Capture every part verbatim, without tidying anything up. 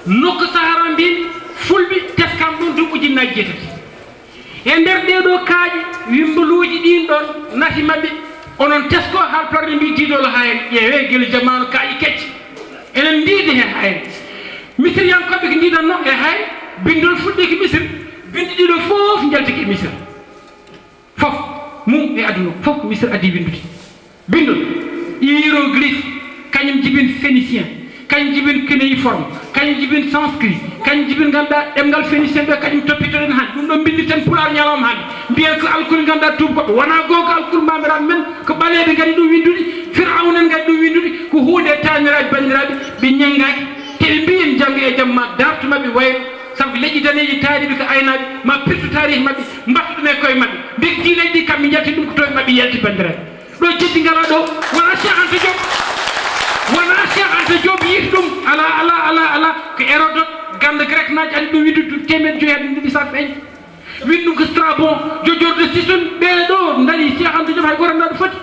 Nokku Sahara mbin, fulɓe teskan ɗon duuɓi ujinnaaji jeetati. E nder ɗee ɗoo kaaƴe, wimmboluuji ɗiin ɗoon nafi maɓɓe, onon tesko, Haalpulaar ɓe mbii diidoolo haa en, ƴeewee gila jamaanu kaaƴe kecce. Enen ndiidi heen haa en. Misiriyankooɓe ko ndiidanno e haa en, binndol fuɗɗiiki Misir, binndi ɗii ɗoo fof njaltiki e Misir. Fof mum e aduna, fof ko Misir addi winndude. Binndol, hiéroglyphe, kañum jibin phénicien, kañum jibin cunéiforme, kañum jibin sanskrit, kañum jibin ngannduɗaa ɗemngal phénicien ɓe, kañum toppitoɗen hannde. Ɗum ɗo mbinndirten Pulaar ñalawma hannde. Mbiyen ko alkuri ngannduɗaa tuubakooɓe. Wonaa goonga, alkuri maamiraaɓe men ko ɓaleeɓe ngari ɗum winndude, Firawna en ngari ɗum winndude, ko huunde e taaniraaɓe banndiraaɓe, ɓe ñanngaaki. Te ɓe mbiyen janngo e jam ma daartu maɓɓe wayro, sabu leƴƴi daneeji taariiɓe ko aynaaɓe, ma pirtu taarihi maɓɓe, mbaɗta ɗum e koye maɓɓe. Ndek diineeji ɗi kamɓe njalti ɗum ko toon maɓɓe yalti banndiraaɓe. Ɗo jeddi ngala ɗo, wona Cheikh Anta Diop, wona Cheikh Anta Diop yiiti ɗum, ala, ala, ala, ala, ko Hérodote, gannde Grek naaji addi ɗum winndude teemeɗɗe joyi hade nabi Isa feeñde. Win ɗum ko Strabon, jojorde Sison, ɓee ɗo ndari Cheikh Anta Diop hay gooto anndaa ɗo foti.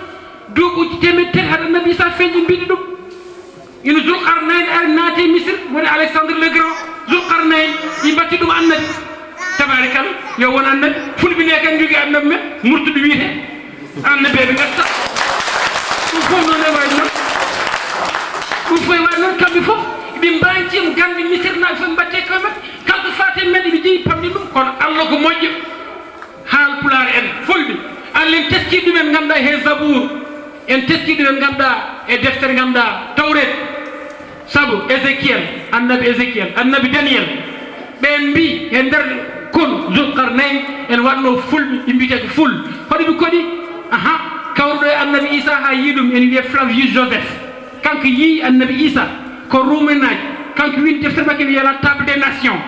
Duuɓi uji teemeɗɗe tati hade nabi Isa feeñde mbiɗi ɗum. Ino Zulqarnayn ari naati e Misir, woni Alexandre le Grand. Zulqarnayn, i mbatti ɗum annabi. Tabarakalla, yo won annabi. Fulɓe ne kan njogii annabi men, murtuɗo wiyetee. Annabeeɓe ngatta. Ɗum fof noon e wayi noon. Ɗum fof e wayi noon, kamɓe fof ɓe mbañtiima gannde Misirnaaɓe fof mbatte koye maɓɓe. Kala ko faati e men, eɓe jeyi pamɗi ɗum. Kono Allah ko moƴƴo. Haalpulaar en, fulɓe, Allah en teski ɗumen ngannduɗaa he Zabuur. En teski ɗumen ngannduɗaa e deftere ngannduɗaa Tawreet. Sabu Ezekiel, annabi Ezekiel, annabi Daniel, ɓeen mbii e nder kon Zulkarnayn en waɗno fulɓe, ɓe mbiyetee ko ful. Hoɗo ɓe koɗi? Aha, kawruɗo e annabi Isa haa yii ɗum, ene wiyee Flavius Joseph. Kanko yii annabi Isa ko Ruuminaajo. Kanko windi deftere makko wiyee La Table des Nations.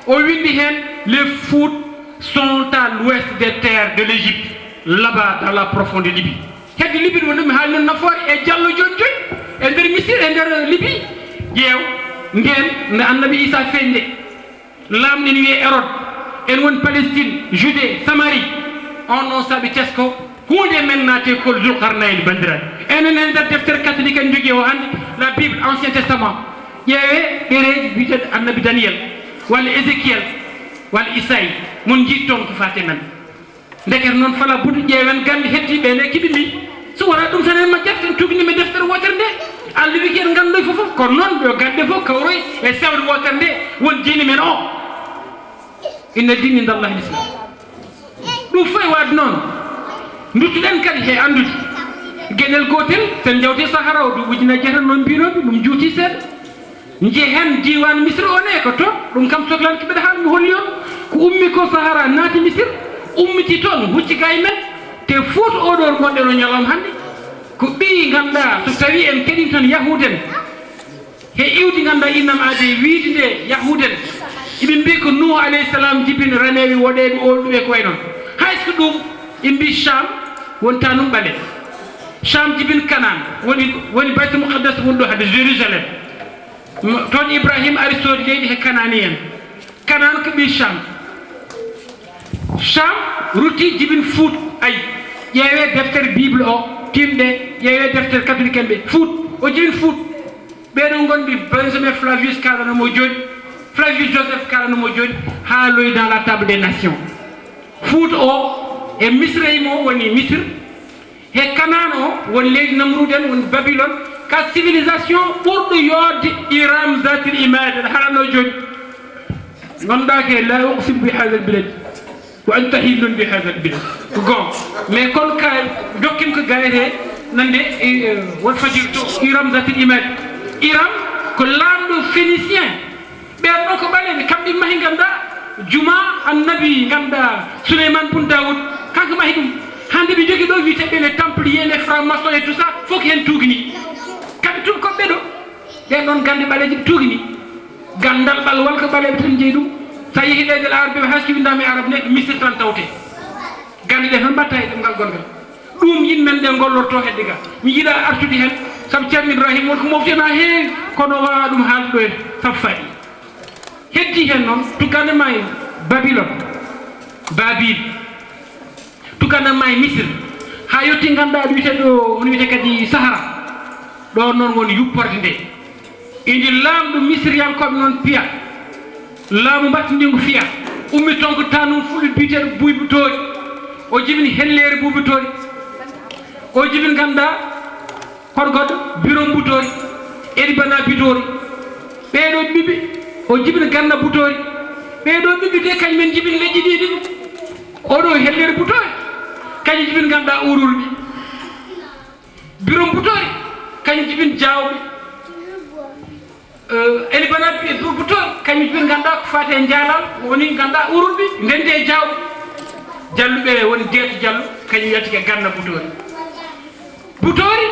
O windi heen: les Foutes sont à l'ouest des terres de l'Égypte, là-bas dans la profonde Libye. Hedde Libye ɗum, ɗum mi haalno nafoore e jallo jooni jooni e nder Misir, e nder Libye. Ƴeew ndeen nde annabi Isa feeñde. Laamɗo ene wiyee Hérode, en woni Palestine, Judée, Samarie. On ɗon saabi tesko, huunde e men naati e kol Zulkarnayn, banndiraaɓe. Enen e nder deftere catholique en njogii o hannde, la Bible, Ancien Testament. Ƴeewee ɗereeji biyeteeɗi annabi Daniel, walla Ezekiel, walla Isaïe, mon njiit toon ko faati e men. Ndekete noon, fala buddu, ƴeewen gannde heddiiɓe ene kiɓi mi. So wonaa ɗum tan en majjat, en tuugni mi deftere wootere nde. Allah wiki en nganndoy fof fof. Kono noon, yo gannde fof kawroy e sewre wootere nde, won diine men o. Inna diina inda Allahi l-Islam. Ɗum fof e waɗde noon, nduttuɗen kadi he anndude geɗel gootel, so en njawti Sahara o, duuɓi ujunaaji jeetati noon mbinoomi, ɗum juuti seeɗa. Njehen diiwaan Misir o ne, ko toon, ɗum kam soklanke mbeɗa haala mi holli on, ko ummi ko Sahara naati Misir, ummiti toon, hucci ga e men, te Fuuta o ɗo ngonɗen o ñalawma hannde, ko ɓiy ngannduɗaa, so tawii en keɗii tan yahuuden, he iwdi ngannduɗaa innam aade wiide nde yahuuden, eɓe mbii ko Nuuhu alayhi salam jibin raneeɓe woɗeeɓe oolɗuɓe ko wayi noon. Hay so ɗum, ɓe mbii Sham wonta ɗum ɓale. Sham jibin Kanaan, woni, woni Baytul Muqaddas woni ɗo hade Jérusalem. Mo-, toon Ibrahim ari soodi leydi he Kanaani en. Kanaan ko ɓii Sham. Sham rutti jibin Fuut. Ay, ƴeewee deftere Bible o, timɗe, ƴeewee deftere catholique en ɓe. Fuut, o jibin Fuut. Ɓee ɗoo ngonɗi Benjamin Flavius kaalano mo jooni, Flavius Joseph kaalano mo jooni, haa loyi dans la table des nations. Fuut o e Misra mo woni Misir, he Kanaan o woni leydi Namruud en, woni Babilon, ka civilisation ɓurɗo yooɗde Iram Zatil Imad, aɗa haalano jooni. Ngannduɗaa ke, la uqsimu bi hadha al-balad wa anta hillun bi hadha al-balad. Ko goonga. Mais kon ka dokkim ko gayete nande, eh, wal fajr to Iram Zatil Imad. Iram ko laamɗo phénicien. Ɓeen ɗo ko ɓaleeɓe, kamɓe mahi, ngannduɗaa, juma annabi, ngannduɗaa, Souleymane Bun Daoud, kanko mahi ɗum. Hannde ɓe njogii ɗo wiyetee ɓe les Templiers, les francs-maçons et tout ça, fof ko heen tuugini. Kamɓe tun ko ɓe ɗo. Ɓeen ɗoon gannde ɓaleeje ɓe tuugini. Ganndal ɓalwal ko ɓaleeɓe tan njeyi ɗum. So a yehii leyɗe Arab ɓe, hay so winndama e Arab ne, Misir tan tawte. Gannde ɗe tan mbatta e ɗemngal gonngal. Ɗum yimɓe men ɓe ngollorto hedde ga. Mi yiɗaa artude heen, sabu Ceerno Ibrahima won ko mofti heen haa heewi, kono o waawaa ɗum haalde ɗo heen, sabu faɗi. Heddi heen noon, tuggande ma e Babilon, Babil, tuggande ma e Misir, haa yotti ngannduɗaa ɗo wiyetee ɗo, hono wiyetee kadi Sahara. Ɗo noon woni yupporde nde. Idi laamɗo misiriyankooɓe noon piya, laamu mbattindingu fiya, ummi toon ko tanum fulɓe biyeteeɗo Buubi Toori. O jibini helleere Buubi Toori. O jibini ngannduɗaa hoto goɗɗo, Birom Butoori, Edi Bana Butoori. Ɓeeɗo ɓiɓɓe, o jibini Ganna Butoori. Ɓeeɗo ɓiɓɓe de kañum en jibini leƴƴi ɗiɗi. Oɗo helleere Butoori, kañum jibini ngannduɗaa ururɓe. Birom Butoori, kañum jibini jaawɓe. Eh, Eli Bana Bi-, Bu-, Butoori, kañum jibini ngannduɗaa ko faati e njaalal, woni ngannduɗaa ururɓe, ndendi e jaawɓe. Jalluɓe woni Deeto Jallo, kañum yalti e Ganna Butoori. Butoori,